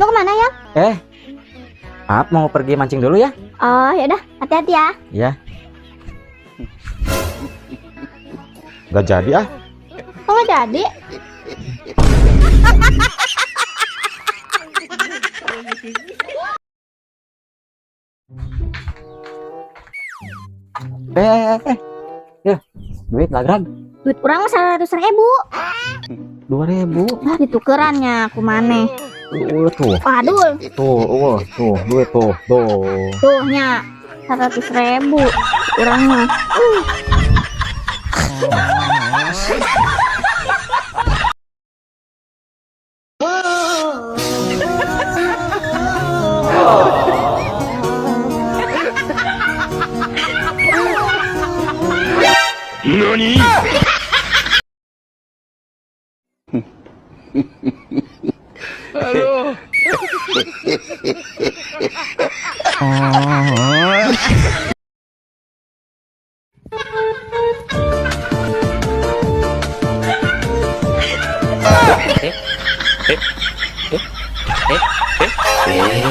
Mau kemana ya? Maaf, mau pergi mancing dulu ya. Oh, yaudah, hati-hati ya. Ya. Gak jadi ah. Kok nggak jadi? Eh, eh, eh. Ya, duit lagrag. Duit urang mah 100.000. 2.000. Lah ditukerannya aku maneh. Tuh, Waduh, tuh, tuh, duit tuh, tuh. Tuh nya 100.000 urang mah. NANI?